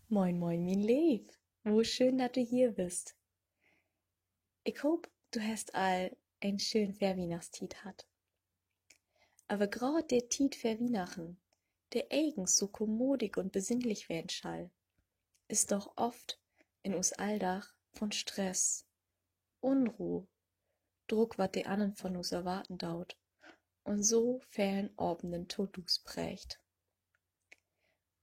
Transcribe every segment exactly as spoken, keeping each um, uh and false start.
Moin, moin, mien Leev. Wo schöön, dat du hier büst. Ik hoop, du hest all en schöön Vörwiehnachtstiet hatt. Aver graad de Tiet vör Wiehnachten, de egens so kommodig un besinnlich ween schall, is doch oft in us Alldag vun Stress, Unruh, Druck, wat de annern vun us erwarten doot, un so velen apen To-dos prägt.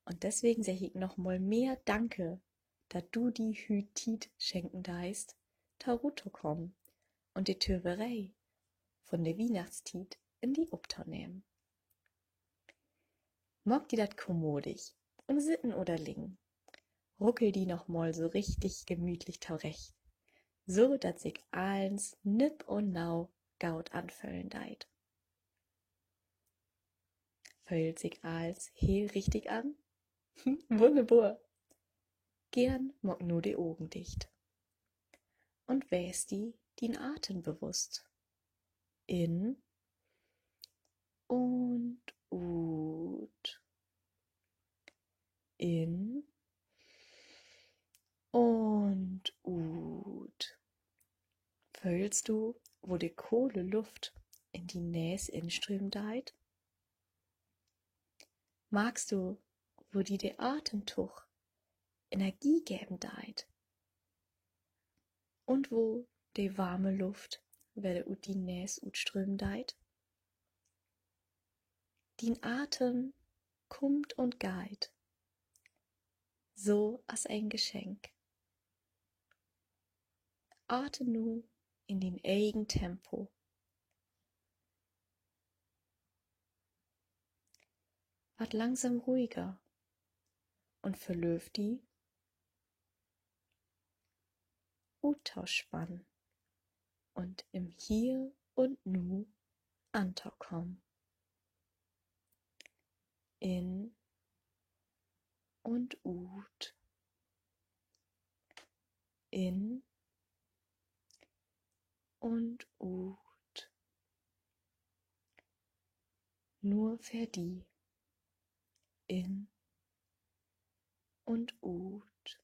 Un deswegen segg ik nochmal mehr Danke, dat du di hüüt Tiet schenken deist, to Roh to kamen un de Töveree vun de Wiehnachtstiet in di optonehmen. Maak di dat kommodig, in Sitten oder Liggen. Ruckel di nochmal so richtig gemütlich torecht, so dat sik allens nipp un nau goot anföhlen deit. Föhlt sik allens heel richtig an? Wunnerbor! Geern maak nu de Ogen dicht un wees di dien Aten bewusst. In un ut. In un ut. Föhlst du, wo de kole Luft in dien Nees inströmen deit? Markst du, wo di de Atentog Energie geven deit? Un wo de warme Luft wedder ut dien Nees utströmen deit? Dien Aten kummt un geiht, so as en Geschenk. Aten nu in dien egen Tempo. Warr langsam ruhiger un verlööv di, uttospannen un in'n Hier un Nu antokamen. In un ut. In un ut. Nur för di. In un ut.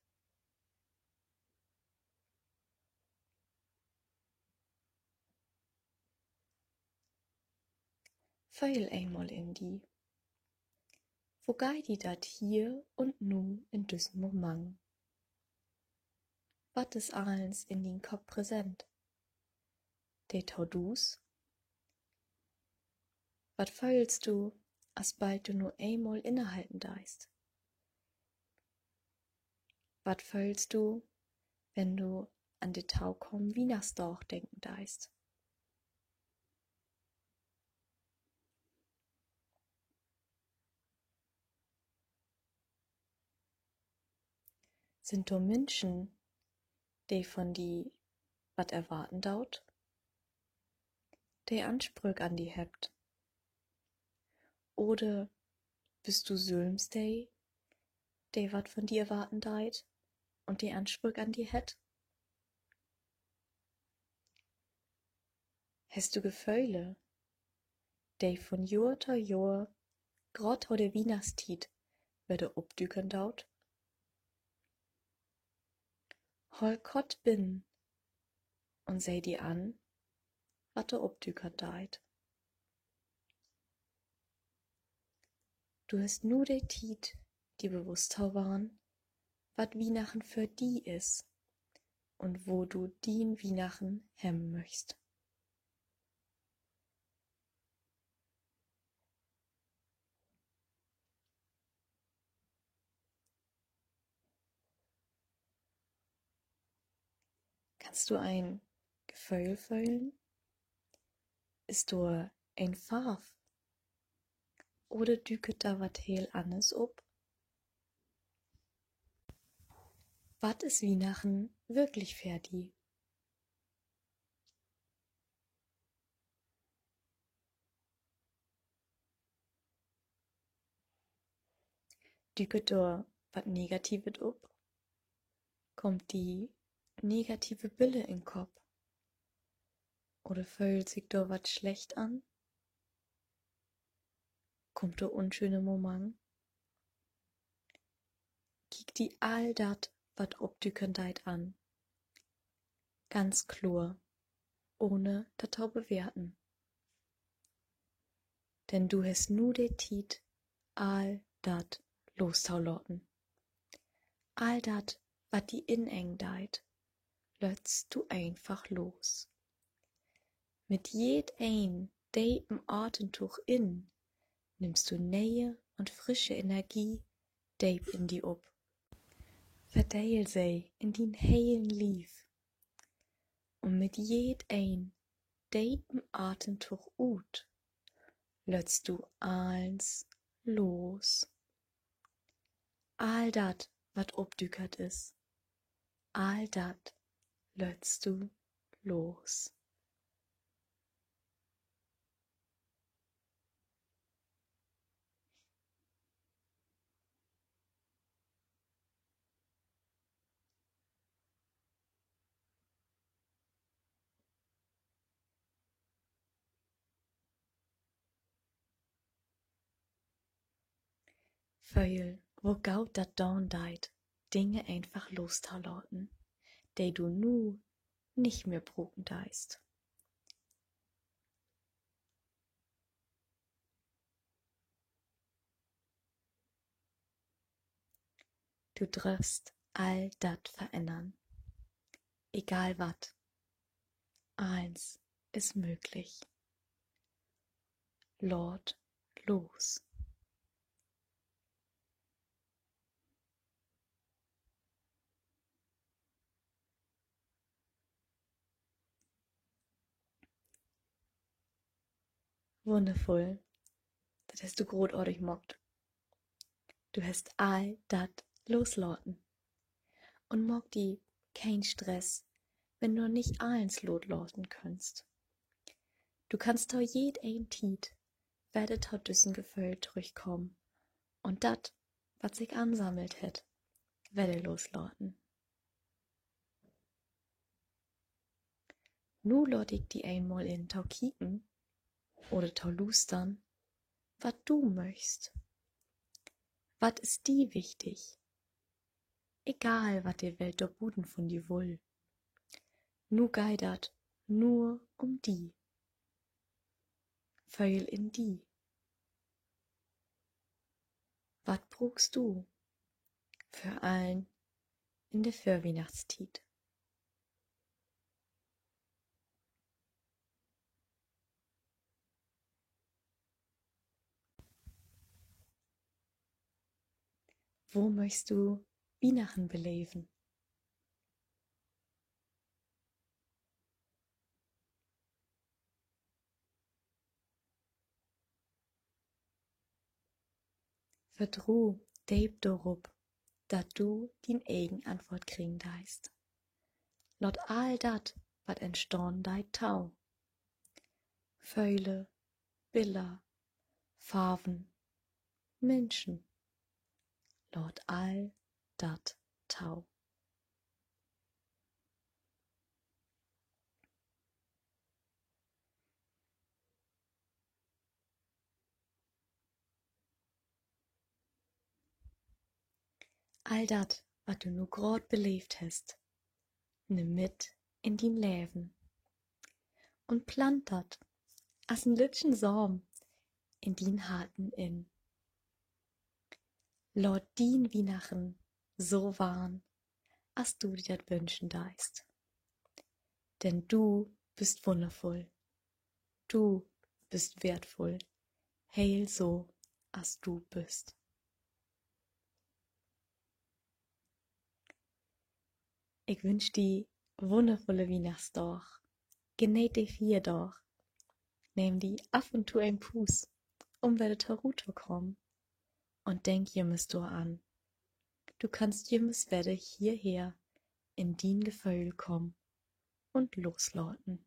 Föhl eenmal in di. Wo geiht di dat hier un nu in düssen Moment? Wat is allens in dien Kopp präsent? De To-dos? Wat föhlst du, asbald du nu eenmal innehalten deist? Wat föhlst du, wenn du an de tokamen Wiehnachtsdaag denken deist? Sünd dor Minschen, de von di wat erwarten doot, de Anspröök an di hebbt? Oder büst du sülvst de, de wat von di erwarten deit un de Anspröök an di hett? Hest du Geföhle, de von Johr to Johr, graad to de Wiehnachtstiet, wedder opdükern doot? Holl kort binnen un seh di an, wat dor opdükern deit. Du hest nu de Tiet, di bewusst to warrn, wat Wiehnachten för di is un wo du dien Wiehnachten hebben möchst. Kannst du en Geföhl föhlen? Is dor en Farv? Oder dükert dor wat heel anners op? Wat is Wiehnachten wirklich för di? Dükert dor wat Negativet op? Kaamt di negative Biller in Kopp? Oder föhlt sik dor wat slecht an? Kummt dor unschöne Momang? Kiek di all dat, wat opdükern deit, an. Ganz kloor, ohne dat to bewerten. Denn du hest nu de Tiet, all dat lostolaten. All dat, wat di inengen deit, lettst du eenfach los. Mit jedeen depen Atentog in nimmst du ne'e un frische Energie deep in di op. Verdeel se in dien helen Lief. Un mit jedeen depen Atentog ut lettst du allens los. All dat, wat opdükert is, all dat lettst du los. Föhl, wo goot dat daan deit, Dinge eenfach lostolaten, de du nu nich mehr bruken deist. Du dröffst all dat verännern. Egal wat. Allens is mööglich. Laat los. Wunnervull. Dat hest du grootartig maakt. Du hest all dat loslaten. Un maak di keen Stress, wenn du nich allens loslaten kannst. Du kannst to jedeen Tiet wedder to düssen Geföhl trüchkamen un dat, wat sik ansammelt hett, wedder loslaten. Nu laad ik di eenmal in to kieken oder to lustern, wat du möchst. Wat is di wichtig? Egal, wat de Welt dor buten vun di wull. Nu geiht dat nur um di. Föhl in di. Wat bruukst du, vör allen in de Vörwiehnachtstiet? Wo möchst du Wiehnachten beleven? Vertru deep dorop, dat du dien egen Antwoort kriegen deist. Laat all dat, wat entstahn deit, tau. Föhle, Biller, Farven, Minschen. Laat all dat tau. All dat, wat du nu graad beleevt hest, nimm mit in dien Leven un plant dat as en lüttjen Saam in dien Harten in. Laat dien Wiehnachten so warrn, as du di dat wünschen deist. Denn du büst wunnervull. Du büst weertvull, heel so, as du büst. Ik wünsch di wunnervulle Wiehnachtsdaag. Geneet de Fierdaag. Nehm di af un to en Puus, um wedder to Roh to kamen. Un denk jümmers doran: Du kannst jümmers wedder hierher in dien Geföhl kamen un loslaten.